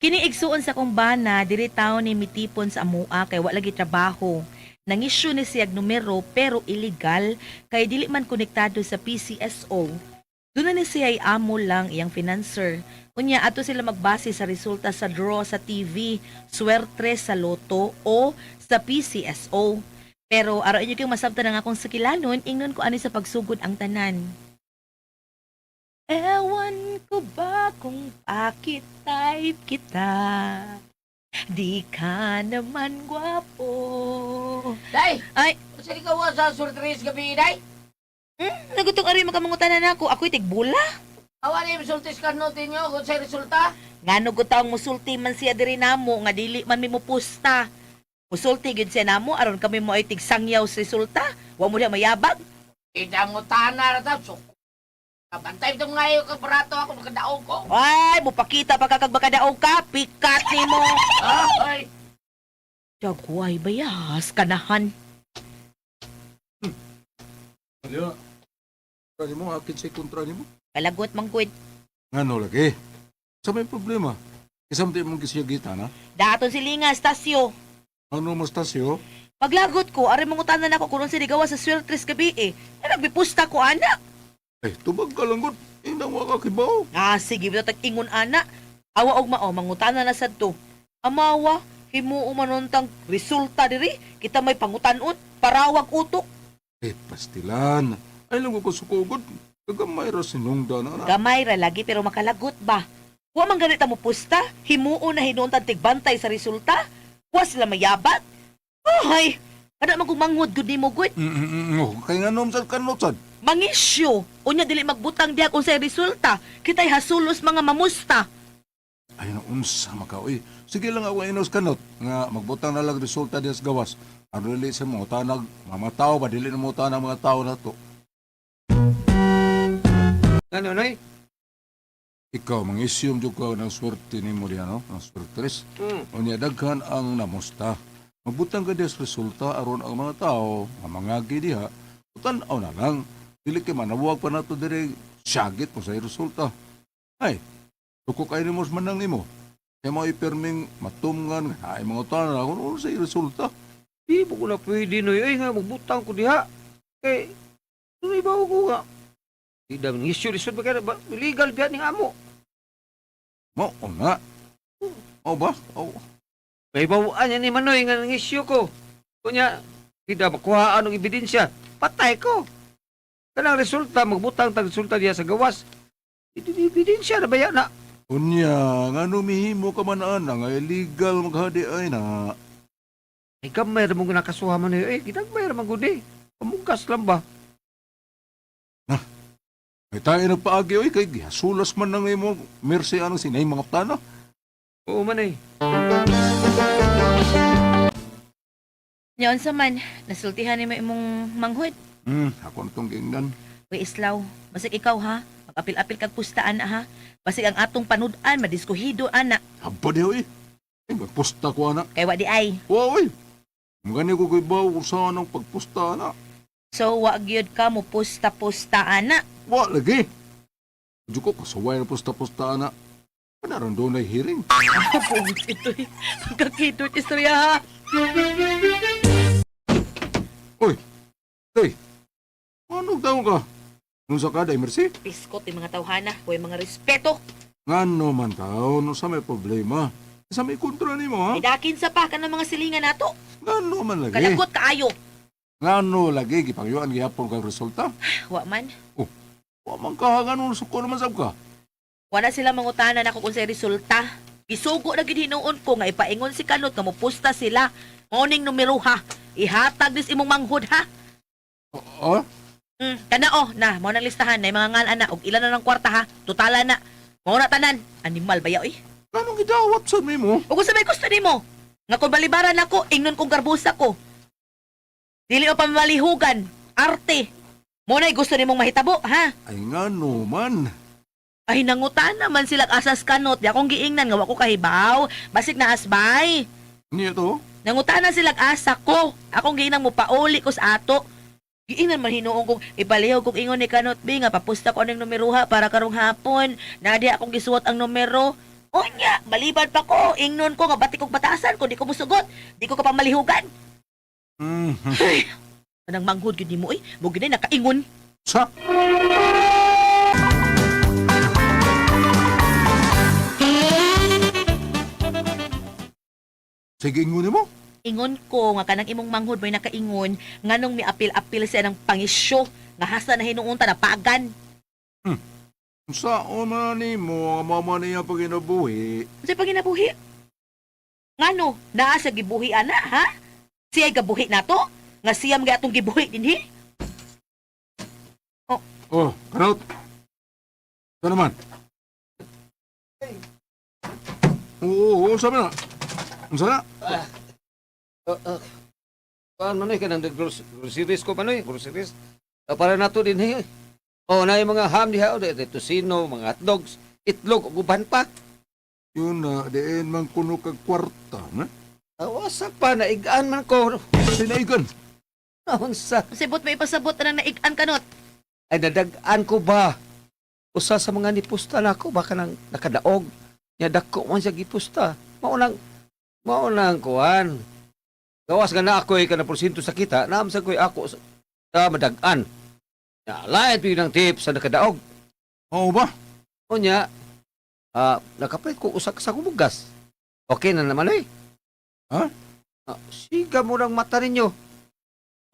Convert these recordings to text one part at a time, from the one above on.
Kini igsuon sa kong bana diri taon ni mitipon sa amua kay wa lagi trabaho. Nangisyu ni siyag numero pero illegal kay dili man konektado sa PCSO. Doon na ni siya ay amo lang iyang financer. Unya ato sila magbase sa resulta sa draw sa TV, swerte sa loto o sa PCSO. Pero araw inyo kayong masabtan ang akong sakilanon, ingnon ko ani sa pagsugod ang tanan. Ewan ko ba kung bakit type kita? Di ka naman gwapo. Day! Ay! Sa ikaw sa surtris gabi, day? Nagutong ari makamangutanan ako. Ako'y tigbula. Awa na yung sultis ka notin nyo kung sa resulta. Ngano ko taong musulti man siya diri namo nga dili man mi mupusta. Musulti gyud siya namo aron kami mo ay tigsangyaw sa resulta. Wa mo diha mayabag. Idangutana na ta, suko. Bantay itong ngayon kag barato ako, magkadaog ko. Ay, mupakita pa ka kag makadaog ka, pikat nimo. Ay! Jagway bayas kanahan. Alya, kontra nimo, hakit siya kontra nimo. Kalagot man gud. Ngano lagi? Sa may problema? Isang di mong kisiya gita na? Daton silinga stasyo. Ano mo stasyo? Paglagot ko, ari mangutanan ako kung unsa gawa sa sweltres gabi eh. Ay, nagbipusta ko ana. Eh, tubag ka lang gud. Indang wa ka kibaw. Ah, sige, bitaw tag ingon ana. Awa og mao, mangutana na sad to. Amawa, himuo man untang resulta diri. Kita may pangutanon, parawag utok. Eh, pastilan. Ay lang ko sukugod. Kagamay ra sinungda na na. Gamay ra lagi pero makalagot ba? Wa man ganit mo pusta, himuo na hinuon tigbantay sa resulta. Wa sila mayabag. Ay, kada man kong manghod gud nimo gud. Oh, kay nga nom sad kanot sad. Mangisyo, unya dili magbutang diha kung sa resulta. Kita'y hasulos mga mamusta. Ay na unsa maka oy. Sige lang ako inos kanot nga magbutang na lang resulta diya sa gawas. Ang dili sa mga tanag, mga tao ba dili na mo tanag mga tao na to. Ano, Noy? Ikaw mangisyom jud ka ng swerte nimo diha no, ng swertres. Unya daghan ang namusta. Magbutang ka diha sa resulta aron ang mga tao nga mangagi diha. Tan-aw na lang. Dili kay manawag pa nato diri syagit mo sa resulta. Ay, tuko kay nimo sa manang nimo. Kay mo ipirming matumngan ay mga tao kung ano sa resulta. Di ba ko na pwede, Noy? Ay nga, magbutang ko diha. Kay, ano iba ko nga? Di dami ng issue, lisod ba kaya? Ba, illegal biya ni amo. Mo o nga. O ba? O. May bawaan niya ni Manoy nga ng issue ko. Kunya, di da makuhaan ang ebidensya. Patay ko. Kanang resulta, magbutang tag resulta diha sa gawas. Di ebidensya na ba yan na? Unya, nga numihimo ka man ana nga illegal maghadi ay na. Ay, gamay ra mong nakasuha man. Eh, ginagmay ra man gud eh. Pamungkas lang ba? Ay tayo nagpaagi oy kay gihasulas man nang imo mercy anong sinay mga tana. Oo man eh. Nya unsa man, nasultihan nimo imong manghud. Ako na tong giingnan. Uy, Islaw, basig ikaw ha. Magapil-apil kag pustaan ha. Basig ang atong panud-an madiskuhido ana. Haba di oy. Ay, magpusta ko ana. Kay wa di ay. Wa oy. Magani ko kay baw kung saan ang pagpusta ana. So wa gyud ka mo pusta-pusta ana. Wa lagi. Diyo ko kasuway na pusta-pusta ana. Panaran doon ay hearing. Pugot ito eh. Pagkakidot istorya ha. Oy. Hey. Ano daw ka? Nung sa kada, mercy? Piskot yung mga tawhana, huwag mga respeto. Ngano man tao, no sa may problema. Sa may kontra nimo ha? Ay dakin sa pa kanang mga silingan nato. Ngano man lagi. Kalagot kaayo. Ngano lagi gipangyuan gihapon kang resulta. Wa man. Wa man ka ngano suko naman sab ka. Wala sila mangutanan ako kung sa resulta. Gisugo na gid hinuon ko nga ipaingon si Kanot nga mopusta sila. Morning numero ha. Ihatag dis imong manghud ha. Oh, Kana oh, na mao nang listahan na mga ngal ana og ilan na ng kwarta ha. Totala na. Mao na tanan. Animal ba ya oy? Anong gidawat sa nimo? Ug unsa may gusto nimo? Nga kung balibaran ako, ingnon kong garbusa ko. Dili o pamalihugan, arte. Mo na'y gusto nimong mahitabo, ha? Ay ngano man. Ay nangutan naman sila asas kanot. Di akong giingnan nga wa ko kahibaw. Basig na asbay. Niya to. Nangutana silang asa ko. Akong giinang mo pauli ko sa ato. Giinan man hinuon kong ipalihog kong ingon ni Kanot B nga papusta ko aning numeroha para karong hapon. Nadi akong gisuwat ang numero. Unya, maliban pa ko. Ingnon ko nga bati kong batasan ko di ko musugot. Di ko ka pamalihugan. Anang manghod gyud nimo oy. Mo gyud nakaingon. Sa? Sige, ingon mo. Ingon ko nga kanang imong manghod mo'y nakaingon nganong miapil-apil siya ng pangisyo nga hasa na hinuunta na pagan. Sa man nimo ang mama niya paginabuhi. Unsay panginabuhi? Ngano, naa sa gibuhi ana, ha? Siya'y gabuhi nato? Nga siya mga atong gibuhi dinhi? Oh, kanot. Ito naman. Oo, oo, sabi na. Unsa na? Kuan Manoy kanang groceries ko Manoy, groceries. Para nato din eh. Oh, na yung mga ham diha, oh, di tosino, mga hotdogs, itlog ug uban pa. Yun na, diin man kuno kag kwarta, na? Wasa pa naigaan man ko. Sinaigan. Unsa? Sibot may ipasabot na naigan kanot. Ay nadagaan ko ba? Usa sa mga nipusta nako baka nang nakadaog. Nya dako man siya gipusta. Mao nang kuan. Gawas nga na ako ay kana porsyento sa kita, naam sa ko'y ako sa madag-an. Ya, lain pig ng tip sa nakadaog. Oo ba? Unya, nakapalit ko usa ka sa bugas. Okay na naman eh. Ha? Siga mo lang mata ninyo.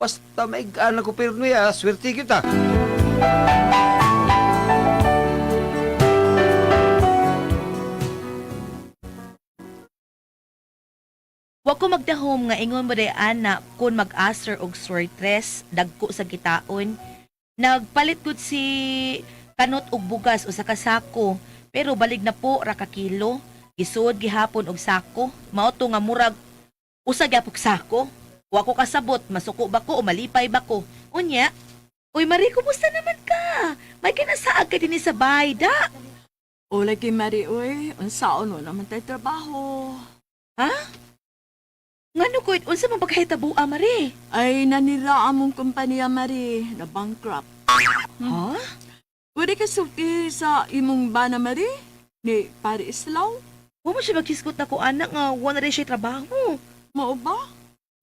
Basta maigaan ako pero niya, swerte kita. Wa ko magdahom nga ingon mo day ana kun mag-aser og swertres dagko sa gitaon. Nagpalit gud si kanot og bugas usa ka sako pero balig na po ra ka kilo. Gisuod gihapon og sako. Mao to nga murag usa gyapok sako. Wa ko kasabot masuko ba ko o malipay ba ko. Unya, uy Marie, kumusta naman ka? May kinasaag ka dinhi sa bahay da. O lagi Mari, uy, unsaon wala man tay trabaho. Ngano ko unsa man pagkahitaboa Marie? Ay nanira among kompanya Mari, na bankrupt. Ha? Pwede ka sulti sa imong bana Mari? Ni pare Islaw? Wa mo siya maghisgot na ko anak nga wa na rin siya trabaho. Mao ba?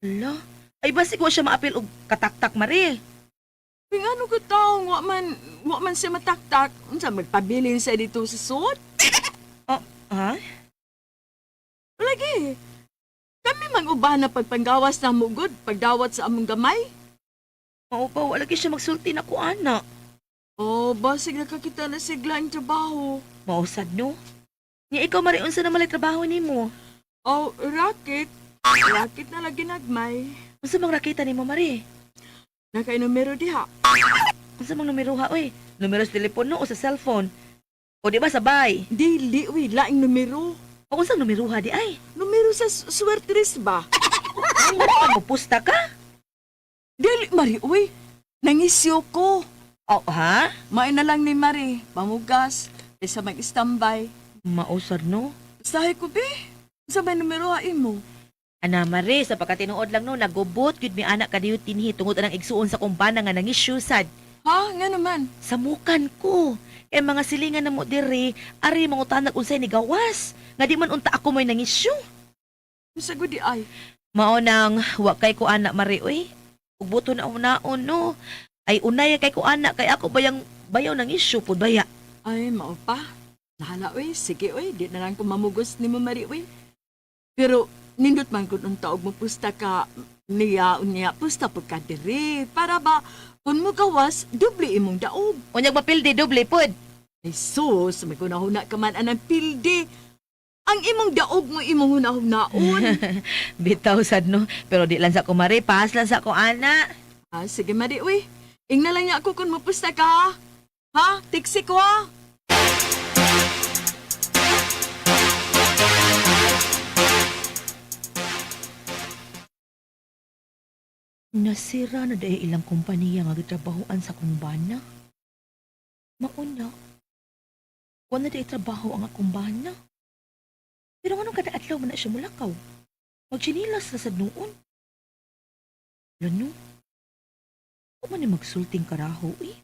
Ala, ay basig wa siya maapil og kataktak Marie. Kaya ano ko taong wa man siya mataktak, unsa magpabilin sa dito sa sud? Ha? Lagi. Kami mang-uban na pagpanggawas na mugod, pagdawat sa among gamay. Mao pa wa lagi siya magsulti na ko anak. Oh, basig nakakita na sigla ang trabaho. Mao sad no. Nya ikaw Marie unsa na malay trabaho nimo? Oh, racket. Racket na lagi nagmay. Unsa mang rakita nimo Marie? Nakainumero diha. Unsa mang numero ha oy? Numero sa telepono o sa cellphone? O di ba sabay? Dili, uy, laing numero. O unsang numero ha di ay? Numero sa swertres ba? Ay, mo pusta ka? Dili, Mari, uy. Nangisyo ko. Oh, ha? Main na lang ni Mari, pamugas, kaysa mag-standby. Mao sad no. Sahi ko, be. Sa may numero ha imo. Ana Marie, sa pagkatinuod lang no, nagubot gyud mi anak kadiyo tinhi tungod anang igsuon sa kumbana nga nangisyu sad. Ha, nga naman. Samukan ko. Kay mga silingan na mo diri, ari mangutanag unsay ni gawas. Nga di man unta ako mo'y nangisyu. Sa gudi ay. Mao nang wa kay ko anak Mari oy. Ug buto na unaon no. Ay unay kay ko anak kay ako bayang bayaw nang issue pud baya. Ay, mao pa. Nahala, uy. Sige, uy. Di na lang ko mamugos ni mo, Mari, uy. Pero, nindot man kun unta og mopusta ka niya unya pusta pud ka diri para ba kun mo gawas doble imong daog. Unyag mapildi doble pud. Ay sus, may kunahuna ka man anang pildi. Ang imong daog mo imong hunahunaon. Bitaw sad no, pero di lang sa ko Mari, paas lang sa ko ana. Sige Mari, uy. Ingna lang niya ako kung mapusta ka, ha? Ha? Tiksi ko, ha? Nasira na dahil ilang kompanya nga gitrabahoan sa kumbana. Mauna, wala na dahil trabaho ang akong bana. Pero anong kada adlaw man na siya mulakaw? Magchinilas na sad noon. Lano? Ako man ni magsulting karaho eh.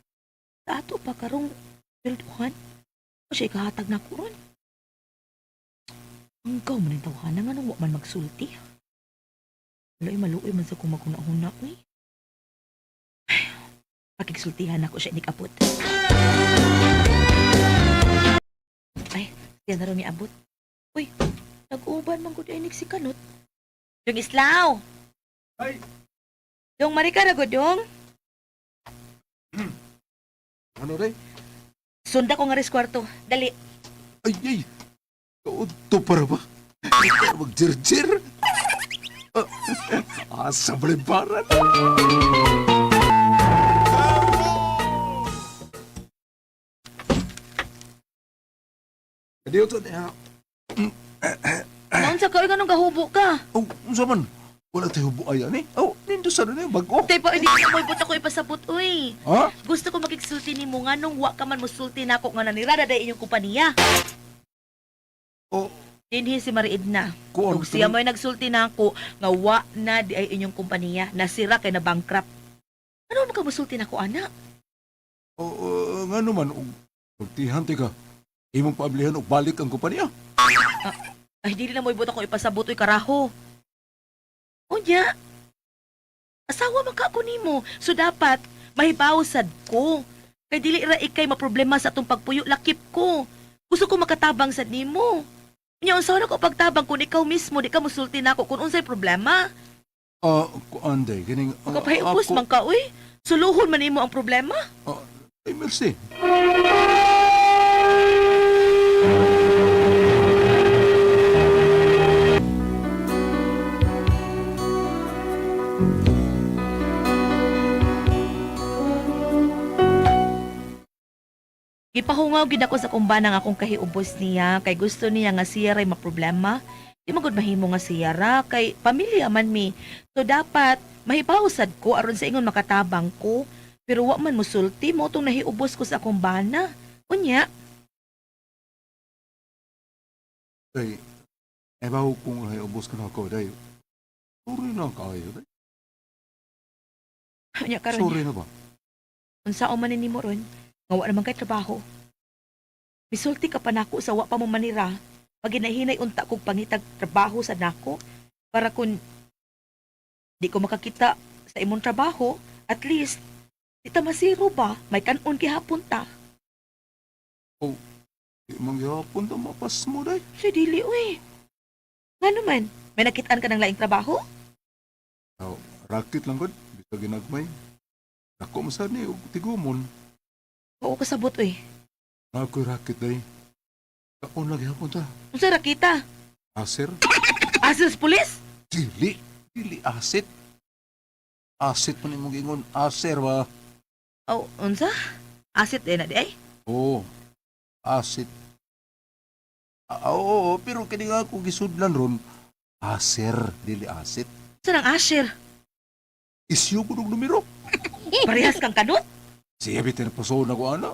Sa ato pa karong bilduhan. O siya ikahatag na ko ron. Ang gaw man ang tawhana nga nung wa man magsulti. Wala maluoy man sa kung maghuna-huna uy. Ay, pakigsultihan ako siya inikapot. Ay, siya na ron ni abot. Uy, nag-uban man gud ay si Kanot. Yung islaw! Ay! Dong marika na gud dong. Ano day? Sunda ko nga ris kwarto. Dali. Ay, ay! Kaunto para ba? Ikaw Magjirjir? Ah, asa balibaran? Adiyo to niya. Naunsa ka, uy, ganun kahubo ka. Oh, unsa man? Wala tayo buaya ni. Oh, nindo sa rin bago. Tay pa, hindi na mo ibot ako ipasabot, uy. Ha? Gusto ko makigsulti nimo nga nung wa ka man musulti nako nga nanirada day inyong kompanya. Oh, Dinhi si Mariedna. kuan Ug siya mo'y nagsulti nako nga wa na di ay inyong kompanya, nasira kay na bankrupt. Ano man ka musulti nako ana? Oh, oh, nga naman og sultihan ti ka. Imong paablihan og balik ang kompanya. Ay dili na mo ibot ako ipasabot uy karaho. Unya. Asawa man ka ako nimo. So dapat mahibaw sad ko. Kay dili ra ikay maproblema sa atong pagpuyo lakip ko. Gusto ko makatabang sad nimo. Unya unsa na ko pagtabang kung ikaw mismo di ka musulti nako kung unsay problema. Ah, kuan day kining Makapahiubos man ka uy. Suluhon man nimo ang problema. Ay, merci. Gipahungaw gid ako sa kumbana nga akong kahiubos niya kay gusto niya nga siya ray maproblema. Di man gud mahimo nga siya ra kay pamilya man mi. So dapat mahibaw sad ko aron sa ingon makatabang ko. Pero wa man musulti mo tong nahiubos ko sa akong bana. Unya, Day, eh bawo kung ay ubos ka na ako, day. Sorry na kayo, day. unya karon. Sorry na ba? Unsa man ni nimo ron? Nga wa naman kay trabaho. Misulti ka pa nako sa wa pa mo manira. Pag ginahinay unta kog pangitag trabaho sa nako para kun di ko makakita sa imong trabaho, at least di ta masiro ba, may kanon gihapon ta. Di man gihapon ta mapas mo, day. Siya dili uy. Ngano man, may nakitaan ka ng laing trabaho? Aw, rakit lang gud, bisag ginagmay. Dako man sad ni og tigumon. Oo kasabot uy. Ako'y rakit, day. Kaon lang gihapon ta. Unsa ra kita? Aser? Asas pulis? Dili. Dili asit. Asit man imong giingon. Aser ba? Oh, unsa? Asit eh na di ay. Oo. Asit. Ah, oo, oo, pero kini nga ako gisudlan ron. Aser, dili asit. Unsa nang asher? Isyu ko og numero. Parehas kang kanot? Siya bitin paso na ko ana.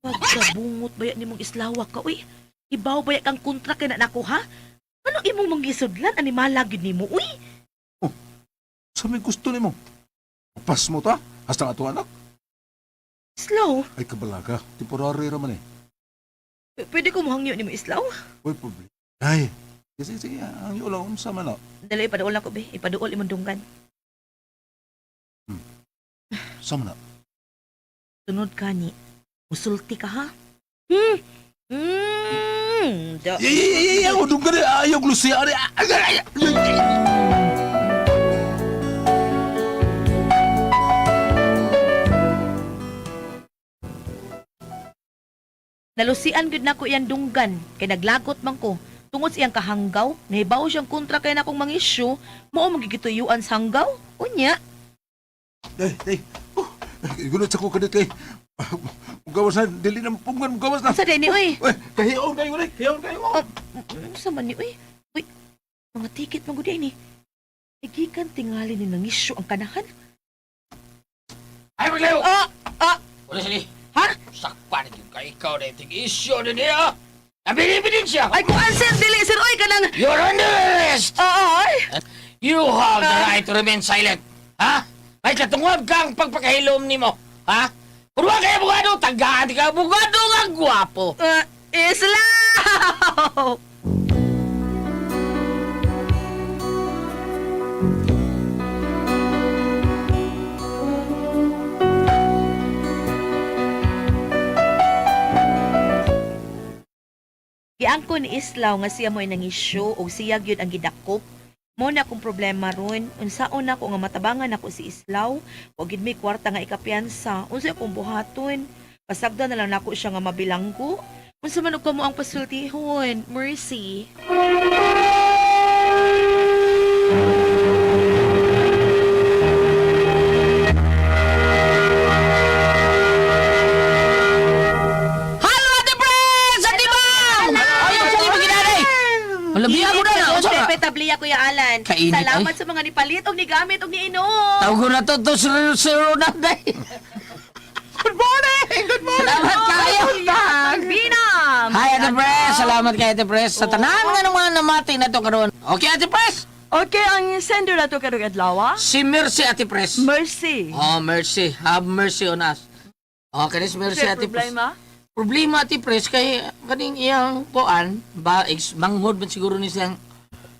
Pagkabungot ba yan nimong islawak ka, uy? Ibaw ba kang kontra kay na nako, ha? Ano imong mangisudlan? Animala gyud nimo, uy? Sa may gusto nimo. Pas mo ta, hasta ang ato anak. Islaw? Ay kabalaga, temporary ra man eh. Pwede ko mohangyo nimo islaw? Uy, problema. Ay, sige, sige, ang iyo lang unsa man na. Dali, ipaduol ako, be. Ipaduol imong dunggan. Sa man na. Sunod ka ni. Musulti ka, ha? Hmm? Hmm. Da. Ay, ay, ay, ay, ako dunggan eh. Ayaw, Lucia. Ay, ay, ay, ay, ay. Nalusian gyud nako iyang dunggan kay naglagot man ko. Tungod sa iyang kahanggaw, nahibaw siyang kontra kay nakong mga issue, mao magigituyuan sa hanggaw. Unya, Day, day. Oh, gunod sa ko kadit kay. Mugawas na, dili na mapungan, mugawas na. unsa day ni uy? Uy, kahiyaon kayo, uy, kahiyaon kayo. Oh, unsa man ni uy? Uy, mga ticket man gud ni. Gikan tingali ni nangisyo ang kanahan. Ay, maglayo! Ah, ah, Wala sili. Ha? Sakpan yung kay ikaw na iting isyo na niya. Nabilibinin siya. ay kuan sir, dili sir oy kanang You're under arrest! Ah, ay. And You have the right to remain silent. Ha? May katungod kang pagpakahilom nimo. Ha? Kung wa kay abogado, tagaan ka abogado nga gwapo. Islaw! Giangko ni Islaw nga siya mo'y nangisyo og siya gyud ang gidakop. Mo na akong problema ron. Unsaon nako nga matabangan nako si Islaw, wa gid may kwarta nga ikapiyansa. Unsa akong buhaton? Pasagdan na lang nako siya nga mabilanggo. Unsa man og kamo ang pasultihon? Mercy. Halo, Ate Pres! Ate Bang! Ayaw sa imo ginanay! Malabi ako na na. Unsa ka? Pepe Tabliya, Kuya Alan. Kainit, Salamat ay. sa mga nipalit og nigamit og niinom. Tawag ko na to, to zero, zero na day. Good morning! Good morning! Salamat kayo! Binam! Hi, Ate Pres! Salamat kay Ate Pres sa tanan nga ng mga namati na to karon. Okay, Ate Pres! Okay, ang sender na to karong adlaw, ah. Si Mercy, Ate Pres. Mercy. Oh, mercy. Have mercy on us. Okay, si Mercy, Unsay Ate Pres. problema? Problema, Ate Pres, kay kaning iyang kuan, ba, ex, manghod man siguro ni siyang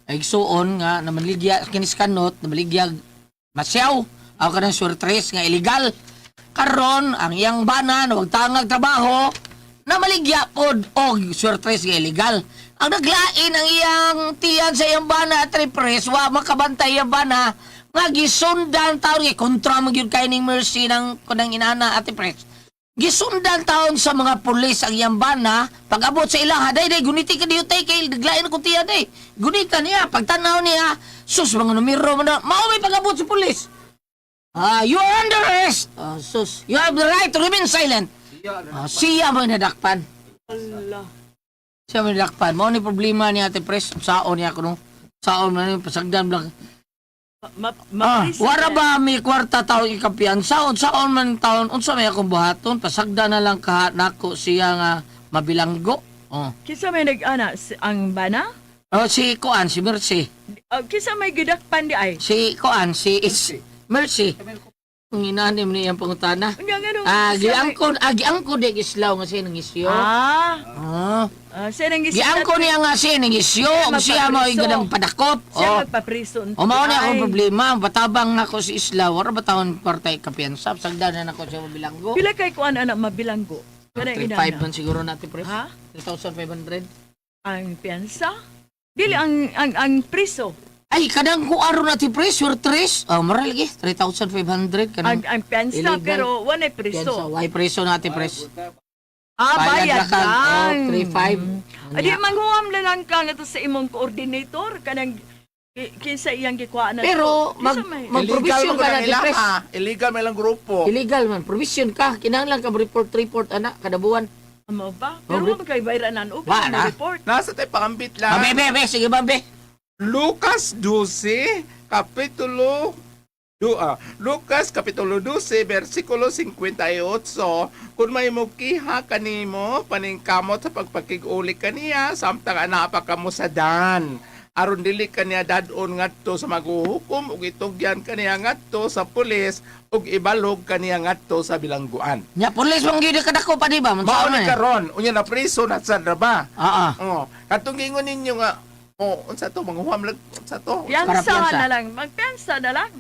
igsuon nga namaligya kinis kanot, namaligya masyaw. Ako kanang surtres nga illegal. Karon ang iyang bana na wag tangag trabaho, namaligya pod og surtres nga illegal. Ang naglain ang iyang tiyan sa iyang bana at Pres, wa makabantay iyang bana nga gisundan taon nga kontra man gyud kay ning Mercy ng kunang inana, Ate Pres. Gisundan taon sa mga pulis ang iyang bana, pag-abot sa ilang haday day guniti ka diyo tay kay naglain ko tiyan day. Gunita niya pagtanaw niya, sus mga numero man na mao may pag-abot sa pulis. Ah, you are under arrest. Ah, sus, you have the right to remain silent. Ah, siya mo nadakpan. Allah. Siya mo nadakpan. Mao ni problema ni Ate Pres, saon niya kuno. Saon man ni pasagdan lang. Ma, Ah, ma, wara ba may kwarta taon ikapiyansa? Unsaon man taon, unsa may akong buhaton? Pasagda na lang ka nako siya nga mabilanggo. Oh. Kinsa may nag-ana ang bana? Oh, si Kuan, si Mercy. Oh, kinsa may gidakpan di ay? Si Kuan, si is Mercy. Ang inanim niya ang pangutana. Unya nganong Ah, siya may- giangko, ah, giangko di islaw nga siya nangisyo. Ah, Ah. ah, siya nang Giangko niya nga siya nangisyo, ug siya mo magpapriso. ganang padakop. Siya Oh. magpapriso. O mao ni akong problema, batabang nako si Islaw, wala ba taon kwarta ikapiyansa? Pasagda na nako siya mabilanggo. Pila kay kuan anak mabilanggo? Kanang 3.5 inana. man siguro natin, pre. Ha? 3,500. Ang piyansa? Dili ang priso. Ay, kadang ko aron natin, pre. Sure, tres. Oh, maral lagi. 3,500. Ang Kanang ang piyansa illegal. pero wala piyansa. priso. Why preso natin, pres? Ah, bayad Bayad lang. lang. Oh, 3.5. Adi manghuam na lang ka nga to sa imong coordinator kanang kinsa iyang gikuha na. Pero, to. Kinsa may- mag-provision Illegal ka man natin, nila pres. ha. Illegal may lang grupo. Illegal man. Provision ka. Kinahanglan ka report, report, anak. Kada buwan. Amo ba? Pero wa man kay bayranan o Wa na. report. Nasa tayo pangambit lang. Babe, be, be. Sige, babe. Lucas 12, Kapitulo Lucas Kapitulo 12, versikulo 58. Kung may mukiha kanimo, paningkamot sa pagpakig-uli kaniya, samtang anapa kamo sa dan. Aron dili kaniya dadon ngadto sa maguhukom ug itugyan kaniya ngadto sa pulis ug ibalog kaniya ngadto sa bilangguan. Nya, pulis mong gini kadako pa, di ba? Mao Mansaon ni na eh. karon, unya na priso na sad ra ba? Ah, ah. Oh, katong gingon ninyo nga oh, unsa to manghuam lag unsa to? Para Piyansa piyansa. na lang. Magpiyansa na lang.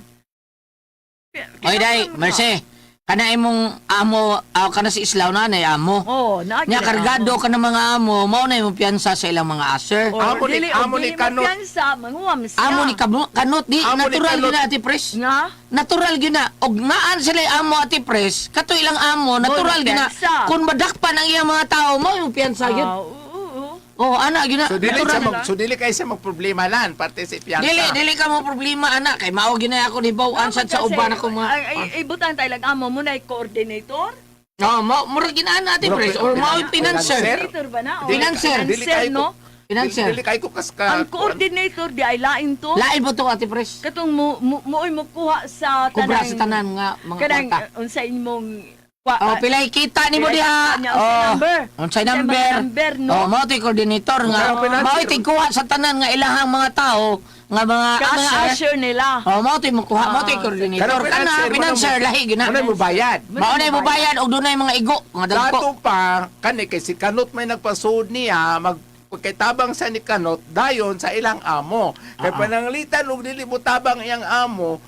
Oy, day, Mercy. Kana imong amo, ah, kana si Islaw na, nay amo. Oh, naa Nya gyud kargado amo. ka ng mga amo, mao na imong piyansa sa ilang mga aser. Or Amo ni- dili, og amo ni dili kanot. magpiyansa, manghuam siya. Amo ni kanot di Amo ni natural kanot. gyud na, Ate Pres. Nga? Natural gyud na og naan sila yung amo, Ate Pres, kato ilang amo natural gyud na. piyansa. Kung madakpan ang iyang mga tao mao yung piyansa gyud. Ah, oo, oo. Oh, ana gyud na. So dili Natural. siya mag, so dili kay siya magproblema lan parte sa piyansa. Dili dili ka mo problema ana kay mao gyud na ako nibaw-an sad sa uban ako mga. Ay, ay, ibutang tayo lang amo mo na coordinator. Oh, mao murag ginana Ate Pres or mao yung financer. Sir? Coordinator ba na? O, Financer. Dili Financer, kayo no? Financer. Dili kay ko kaska. Ang coordinator di ay lain to. Lain po to, Ate Pres. Katong mo mo mo'y mokuha sa Kubra tanang sa tanan nga mga kanang kwarta. unsa imong Oh, pilay kita nimo Pilay diha. kita niya, unsay number? Unsay Unsay number? mga number, no? Oh, mao to'y coordinator nga. Unsay financier? Mao tigkuha sa tanan nga ilahang mga tao nga mga Ka mga usher. usher nila. Oh, mao to'y mukuha, mao to'y Ah. coordinator. Kanang Kana financier, financer lahi gyud na. Muna mo bayad. Mao na mo bayad og dunay mga igo nga dagko. Dato pa, kani kay si Kanot may nagpasuod niya, mag kay tabang sa ni Kanot dayon sa ilang amo. Kay pananglitan og dili mo tabang iyang amo,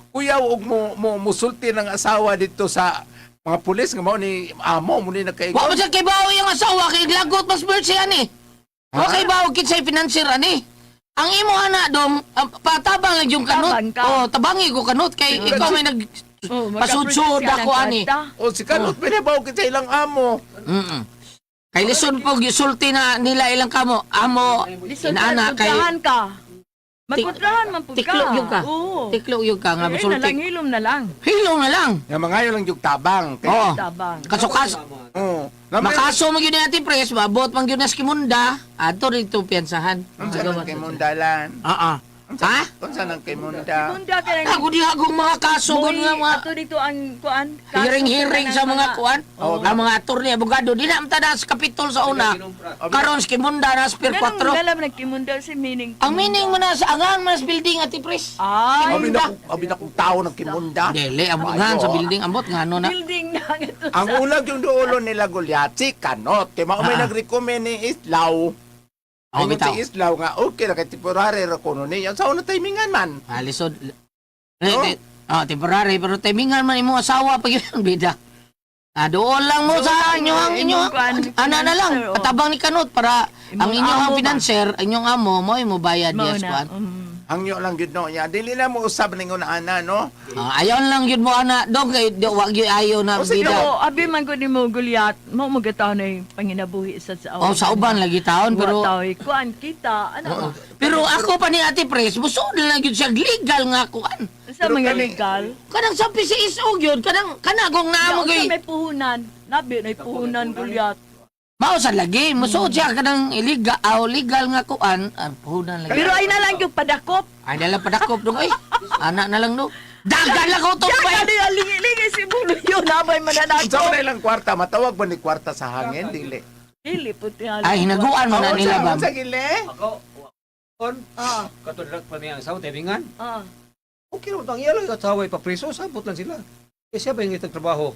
kuyaw og mo musulti ng asawa dito sa mga pulis nga mao ni amo mo ni Wa nagkaigo. man sad kay bawo yung asawa kay lagot mas mercy ani. Wa kay bawo kinsay financier ani. Ang imo ana dong patabang lang yung kanot. Tabang ka. Oh, tabangi ko kanot kay ikaw may nag Oh, pasudsud makaproduce ako ka ng ani. kwarta. O si Kanot oh. pinabaw sa ilang amo. Mm. Kay lisod po gisulti na nila ilang kamo amo Lisod inaana kay magkontrahan ka. Magkontrahan man pud ka. tiklo gyud ka. Oo. Tiklo gyud ka nga Eh, na musulti. lang, hilom na lang. Hilong na lang. Nga mangayo lang yung tabang. Kay, Oo. Tabang. Kasukas oh, makaso man gyud ni Ate Pres, maabot man gyud na sa Kimunda, adto rito piyansahan. Unsa nang kay Mundalan? Oo. Ha? Unsa nang kay Munda? Munda ka lang. Ako diha kong mga kaso gud nga mga Ato dito ang kuan. Kaso hearing-hearing sa mga kuan. Oo. Ang mga attorney, abogado, di na amta na sa kapitol sa una. Karon sa Kimunda na sa Pier Ganun 4. alam nagkimunda si meaning. Ang meaning mo na sa angang mas building, Ate Pres. Ay, Abi na abi na kong tao ng Kimunda. Dili, ang nga sa building ambot nga ano na. building na nga to Ang sa. ulag yung duolo nila Goliath, si Kanot. Kay mao may nag-recommend ni Islaw. Oh, Ingon bitaw. si Islaw nga, okay ra kay temporary ra kuno niya. Sa una timingan man. Ah, lisod. Oh. Eh, oh, temporary pero timingan man imong asawa pag yun bida. Ah, doon lang mo sa Doon lang inyong mo, inyong imong kuan, ana na lang financer, oh. patabang ni Kanot para ang Imong inyong amo ba? financer, inyong amo mo imo bayad Mao yes na. kuan. Hangyo lang gyud no niya. Dili na mo usab ningon ana no. Ah, ayaw lang yun mo ana dong kay di, wag gyud ayo na O, sige, bida. Pero abi man gud nimo Goliath, mo mo gataw na yung panginabuhi sa Oh, sa uban lagi taon pero Pero kuan kita ano pero ako pa ni Ate Pres, busod lang gyud siya legal nga kuan. sa Pero mga legal. Kanang sa PCSO gyud kanang kanagong naamo Unsa gyud. may puhunan? Labi na puhunan Goliath. Mao sa lagi, musuod siya kanang illegal, aw legal nga kuan, ah, puhunan lagi. Pero ay na lang yung padakop. Ay dala padakop dong ay. Anak na lang no. Dagan lang ko to Siya bay. ka lingi-lingi si Buluyo nabay Unsa mananakop. man ilang kwarta matawag ba ni kwarta sa hangin dili. Dili puti Ay hinaguan man na nila ba. Unsa gili? Ako, on, Ah, katulad pa niya ang asawa, timingan. ah. Okay naman, ang iyalo yung asawa ipapriso, sabot lang sila. Eh siya ba yung itang trabaho?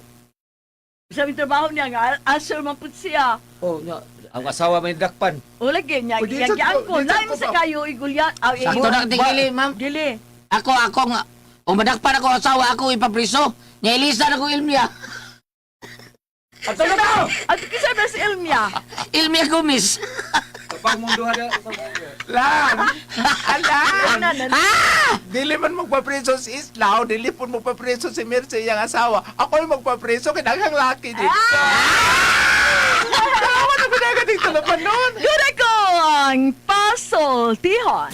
Sa aming trabaho niya nga asur man pud siya. Oh, nya, ang asawa may dakpan. O lagi niya O, di sa- giyang ko. di sa Lain ko sa ba? kayo igulyat. Aw Sakto na tingili, ma'am. Dili. Ako ako nga umadakpan ako asawa ako ipapriso. Nya ilisa na ko ilmiya. At talaga! At kisa ba si Elmia? Ilmiya Gomez. Kapag mong duha na, Lan. Alan. Na, na, na. Dili man magpapreso si Islaw, dili pud magpapreso si Mercy iyang asawa. Ako yung magpapreso kay daghang laki dito. Tawa na ba dito na pa noon? Yun ako ang pasoltihon.